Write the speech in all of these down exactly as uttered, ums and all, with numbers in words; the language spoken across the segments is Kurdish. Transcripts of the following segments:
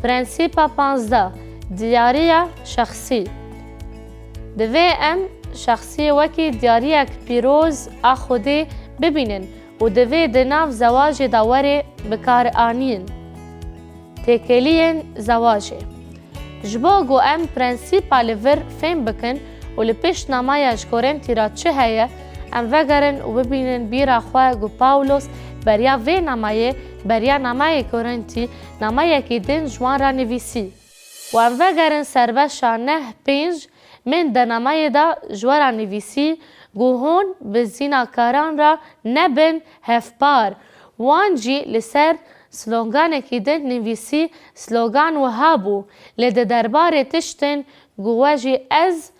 Prensîpa panzdeh, diyariya şexsî. Divê em şexsiyê wekî diyariyek pîroz a Xwedê bibînin û divê di nav zewacê de were bikaranîn. Têkeliyên zewacê. Ji bo ku em prensîpa li vir fêm bikin û li pişt namaya ji Korintî re çi heye, em vegerin û bibînin bîra xwe ku Pawlos beriya vê namayê, beriya namayê Korintî, namayekî din ji wan re nivîsî. Û em vegerin ser beşa neh pênc, min di namayê de ji we re nivîsî ku hûn bi zînakaran re nebin hevpar. Wan jî li ser sloganekî din nivîsî, slogan wiha bû, lê di derbarê tiştên ku we jî ez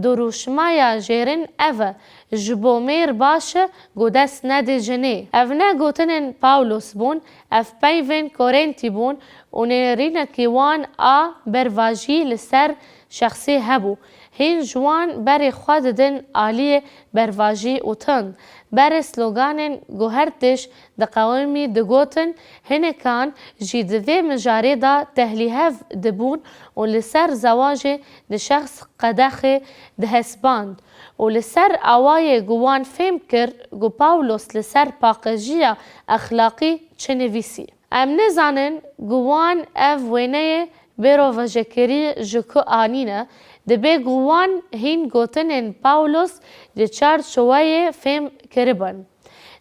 dirûşmaya jêrin ev e, ji bo mêr baş e ku dest nede jinê. Ev ne gotinên Pawlos bûn, ev peyvên Korintî bûn û nêrînekî wan a bervajî li ser şexsî hebû. Hîn ji wan berê xwe didin aliyê bervajî û tund. Berê sloganên ku her tişt diqewimî digotin, hinekan jî di vê mijarê de tehlîhev dibûn û li ser zewacê di şexs qedexê dihesiband û li ser awayê ku wan fêm kir ku Pawlos li ser paqijiya exlaqî çi nivîsî. Em nizanin ku wan ev wêneyê bêrovejekirî ji ku anîne, dibê ku wan hîn gotinên Pawlos di çarçoweyê fêm kiribin.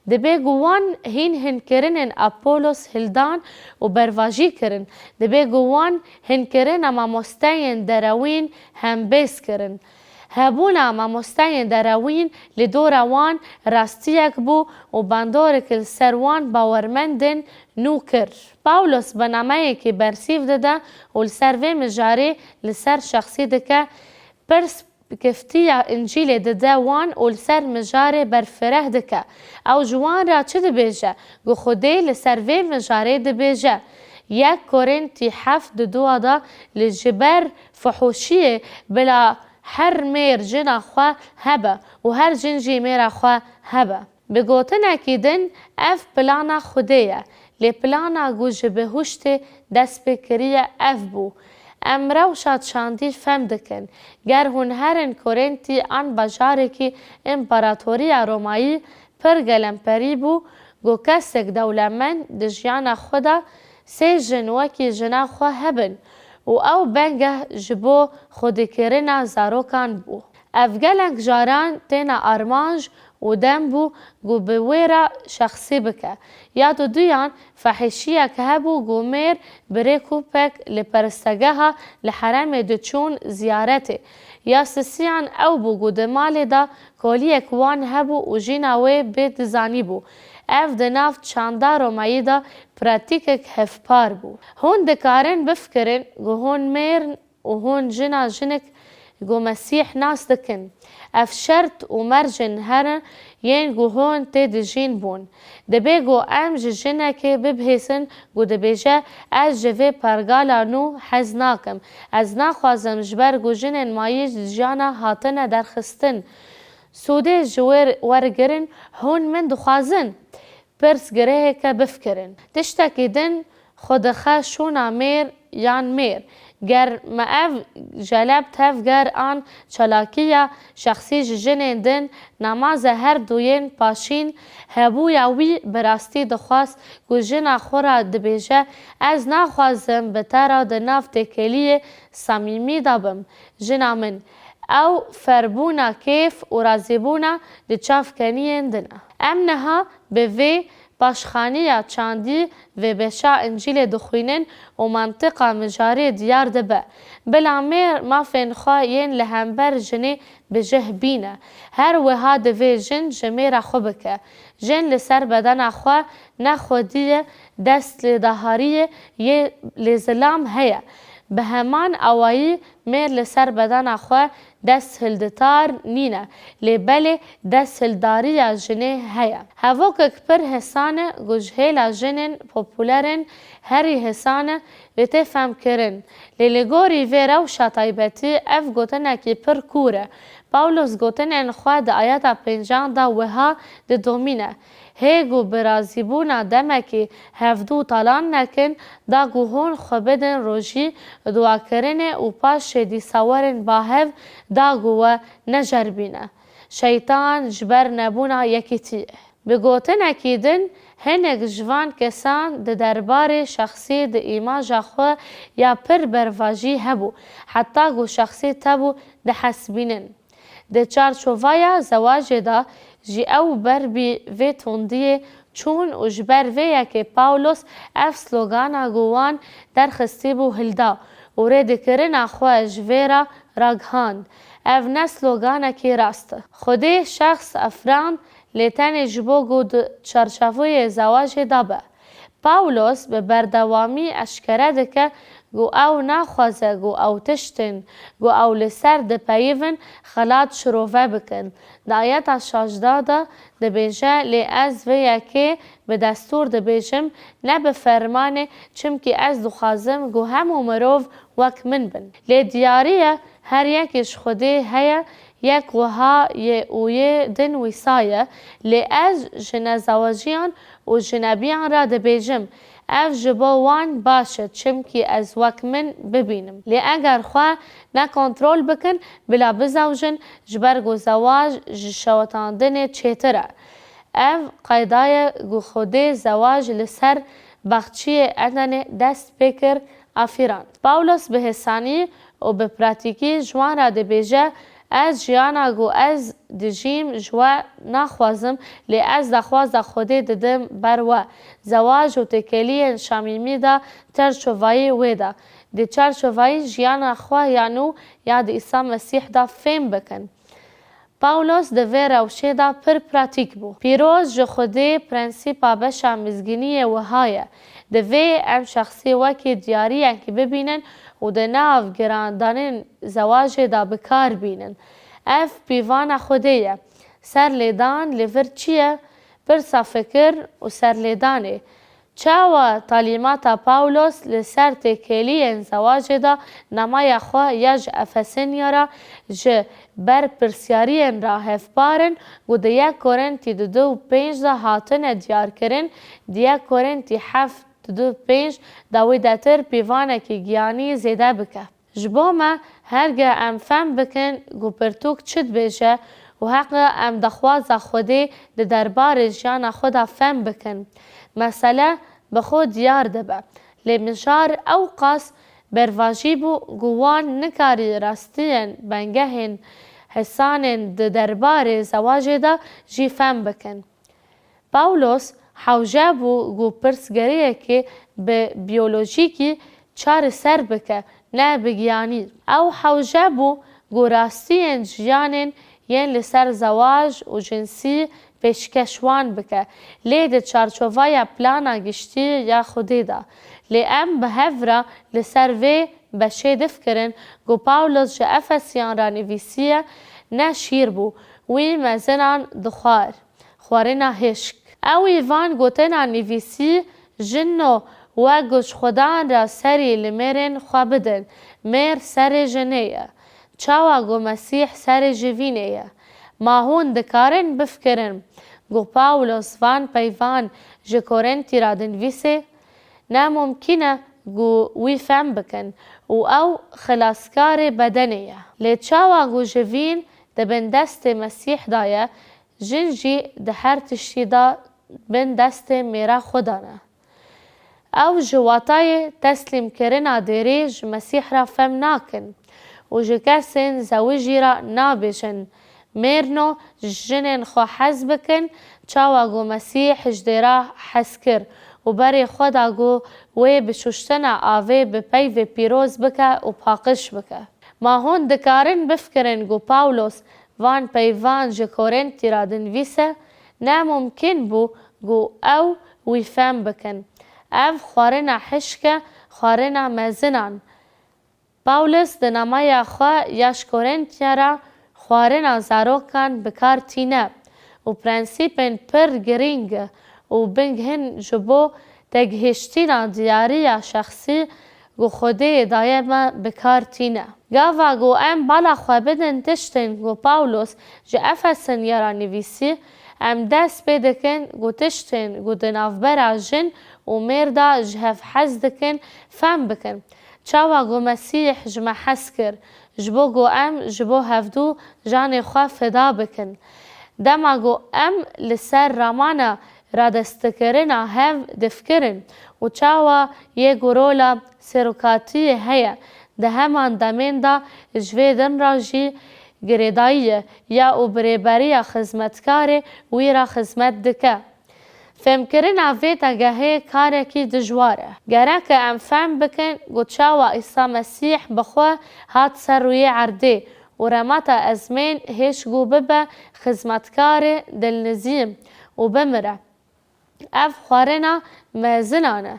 Dibê ku wan hîn hinkirinên Apolos hildan û bervajî kirin. Dibê ku wan hinkirina mamosteyên derewîn hembêz kirin. Hebûna mamosteyên derewîn li dora wan rastiyek bû û bandorek li ser wan bawermendên nû kir. Pawlos bi nameyekî bersîv dide û li ser vê mijarê li ser şexsî dike, pirs kiftiya Încîlê dide wan û li ser mijarê berfireh dike. Ew ji wan re çi dibêje? Ku Xwedê li ser vê mijarê dibêje. Yek Korintî heft di dua de, li ji ber fuhuşiyê bila her mêr jina xwe hebe û her jin jî mêra xwe hebe. Bi gotinekî din, ev plana Xwedê ye, lê plana ku ji bihuştê dest pê kiriye ev bû. Em rewşa çandî fem dikin. Ger hûn herin Korintî an bajarekî împaratoriya Romayî pir gelemperî bû, ku kesek dewlemend di jiyana xwe de sê jin wekî jina xwe hebin û ew bengeh ji bo xwedîkirina zarokan bû. Ev gelek caran têna armanc û dem bû ku bi wê re şexsî bike. Ya duduyan fehîşiyek hebû ku mêr bi rêkûpek li peristegeha li heremê diçûn ziyaretê. Ya sisiyan ew bû ku di malê de koliyek wan hebû û jîna wê bê dizanîbû. Ev di nav çanda Romayî de pratîkek hevpar bû. Hûn dikarin bifikirin ku hûn mêr û hûn jina jinik ku Mesîh nas dikin. Ev şert û mercên herin yên ku hûn tê dijîn bûn. Dibê ku em ji jinekê bibihîsin ku dibêje, ez ji vê pergala nû hez nakim. Ez naxwazim ji ber ku jinên mayî ji jiyana hatine derxistin. Sûdê ji wê wergirin, hûn min dixwazin. Pirsgirêheke bifikirin. Tiştekî din xwe dixe şûna mêr yan mêr. Ger me ev jeleb tevger an çalakiya şexsî ji jinên din namaze her duyên paşîn hebûya wî bi rastî dixwast ku jina xwe re dibêje, ez naxwazim bi te re di nav têkeliyê samîmî de bim. Jina min, ew ferbûna kêf û razîbûna di çav keniyên din e. Em niha bi vê paşxaniya çandî vê beşa Încîlê dixwînin û mantiqa mijarê diyar dibe. Bila mêr mafên xwe yên li hember jinê bi cih bîne. Her wiha divê jin ji mêra xwe bike. Jin li ser bedena xwe ne xwediyê, dest lê dahariyê yê lê zilam heye. Bi heman awayî mêr li ser bedena xwe desthilditar nîne, lê belê desthildariya jinê heye. Hevokek pir hêsan e ku ji hêla jinên populer in herî hêsan e wê tê femkirin. Lê li gorî vê rewşa taybetî ev gotinekî pir kûr e. Pawlos gotinên xwe di ayeta pêncan de wiha didomîne, Hê ku bi razîbûna demekê hevdû talan nekin, da ku hûn xwe bidin rojî duakirinê û paşê dîsa werin ba hev, da ku we neceribîne. Şeytan ji ber nebûna yekîtiyê. Bi gotinekî din, hinek ji van kesan di derbarê şexsî di îmaja xwe ya pir bervajî hebû, heta ku şexsî tebû dihesibînin. Di çarçovaya zewacê de jî ew ber bi vê tundiyê çûn û ji ber vê yekê Pawlos ev slogana ku wan derxistîbû hilda û rêdikirina xwe ji vê re ragihand. Ev ne sloganekî rast e. Xwedê şexs efirand, lê tenê ji bo ku di çarçoveyê zewacê de be. Pawlos bi berdewamî eşkere dike ku ew naxwaze ku ew tiştên ku ew li ser dipeyivin xelat şirove bikin. Di ayeta şazdeh de dibêje, Lê ez vê yekê bi destûr dibêjim, ne bi fermanê, çimkî ez dixwazim ku hemû mirov wek min bin. Lê diyarî ye, her yekê ji Xwedê heye, yek wiha ye û yê din wisa ye, lê ez ji nezewajiyan û jinebiyan re dibêjim, ev ji bo wan baş e, çimkî ez wek min bibînim. Lê eger xwe ne kontrol bikin, bila bizewjin, ji ber ku zewaj ji şewitandinê çêtir e. Ev qeyda ye ku Xwedê zewaj li ser baxçiyê Edenê dest pê kir, afirand. Pawlos bi hêsanî û bi pratîkî ji wan re dibêje, Ez jiyana ku ez dijîm ji we naxwazim, lê ez daxwaza Xwedê didim ber we. Zewaj û têkiliyên şamîmî de çarçovayî wê de. Di çarçovayî jiyana xwe ya nû ya di Îsa Mesîh de fêm bikin. Pawlos di vê rewşê de pir pratîk bû. Pîroz ji Xwedê prensîpa beşa mizgîniyê wiha ye. Divê em şexsî wekî diyariyekî bibînin û di nav girandanên zewacê de bi kar bînin. Ev pîvana Xwedê ye. Serlêdan li vir çi ye? Pirsa fikir û serlêdanê. Çawa talîmata Pawlos li ser têkiliyên zewacê de namaya xwe ya ji Efesiniya re ji berpirsyariyên re hevpar in ku di yek Korintî di du û pênc de hatine diyarkirin, di yek Korintî heft di du û pênc de wî detir pîvanekî giyanî zêde bike? Ji bo me, herge em fem bikin ku pirtûk çi dibêje û heqe em daxwaza Xwedê di derbarê jiyana xwe de fem bikin. Mesele bi xwe diyar dibe. Lê mijar ew qas bervajî bû ku wan nikarî rastiyên bengehên hisanên di derbarê zewacê de jî fem bikin. Pawlos hewce bû ku pirsgirêkê bi biyolojîkî çareser bike, ne bi giyanî. Ew hewce bû ku rastiyên jiyanên yên li ser zewaj û cinsî pêşkeş wan bike, lê di çarçovaya plana giştî ya Xwedê de. Lê em bi hev re li ser vê beşê difikirin ku Pawlos ji Efesiyan re nivîsiye, ne şîr bû, wî mezinan dixwar. Xwarina hişk. Ew ê van gotina nivîsî, Jino, wek ku ji Xudan re serî li mêrên xwe bidin, mêr serê jinê ye. Çawa ku Mesîh serê civînê ye. Ma hûn dikarin bifikirin ku Pawlos van peyvan ji Korintî re dinivîsê? Ne mumkîn e ku wî fem bikin û ew xilaskarê bedenê ye. Lê çawa ku civîn di bin destê Mesîh de ye, jin jî di her tiştî de bin destê mêra xwe de ne. Ew ji watayê teslîmkirina dêrê ji Mesîh re fem nakin û ji kesên zewijî re nabêjin, Mêrno, ji jinên xwe hez bikin, çawa ku Mesîh ji dêra hez kir û berê xwe da ku wê bi şuştina avê bi peyvê pîroz bike û paqij bike. Ma hûn dikarin bifikirin ku Pawlos van peyvan ji Korintî re dinivîse? Ne mumkîn bû ku ew wî fem bikin. Ev xwarina hişk e, xwarina mezinan. Pawlos di namaya xwe ya ji Korintî re xwarina zarokan bi kar tîne û prensîpên pir girîng û bingehîn ji bo tegihiştina diyariya şexsî ku Xwedê daye me bi kar tîne. Gava ku em bala xwe bidin tiştên ku Pawlos ji Efesinyan re nivîsî, em dest pê dikin ku tiştên ku di navbera jin û mêr de ji hev hez dikin, fem bikin. Çawa ku Mesîh ji me hez kir, ji bo ku em ji bo hevdû canê xwe feda bikin. Dema ku em li ser ramana radestkirina hev difikirin û çawa yê ku rola serokatiyê heye, di heman demên de ji vê din re jî girêdayî ye ya û bi rêberiya xizmetkarê wî re xizmet dike. Fêmkirina vê tevgehê karekî dijwar e. Gerek e em fehm bikin ku çawa Îsa Mesîh bi xwe hat ser rûyê erdê û remata ezmên hêj ku bibe xizmetkarê dilnizî û bimire. Ev xwarina mezinan e.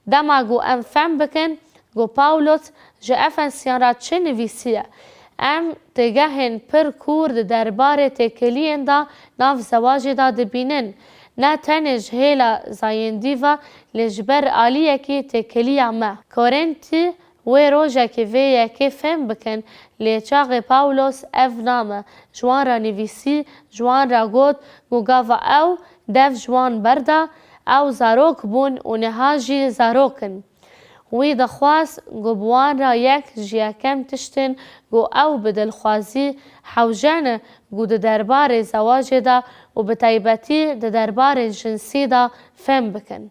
Dema ku em fehm bikin ku Pawlos ji Efesiyan re çi nivîsiye, em têgehên pir kûr di derbarê têkiliyên de nav zewacê de dibînin. Ne tenê ji hêla zayendî ve, lê ji ber aliyekî têkiliya me. Korintî wê rojekê vê yekê fêm bikin, lê çaxê Pawlos ev name ji wan re nivîsî, ji wan re got ku gava ew dev ji wan berda, ew zarok bûn û niha jî zarok in. Wî dixwest ku bi wan re yek ji yekem tiştên ku ew bi dilxwazî hewce ne ku di derbarê zewacê de û bi taybetî di derbarê jinsî de fêm bikin.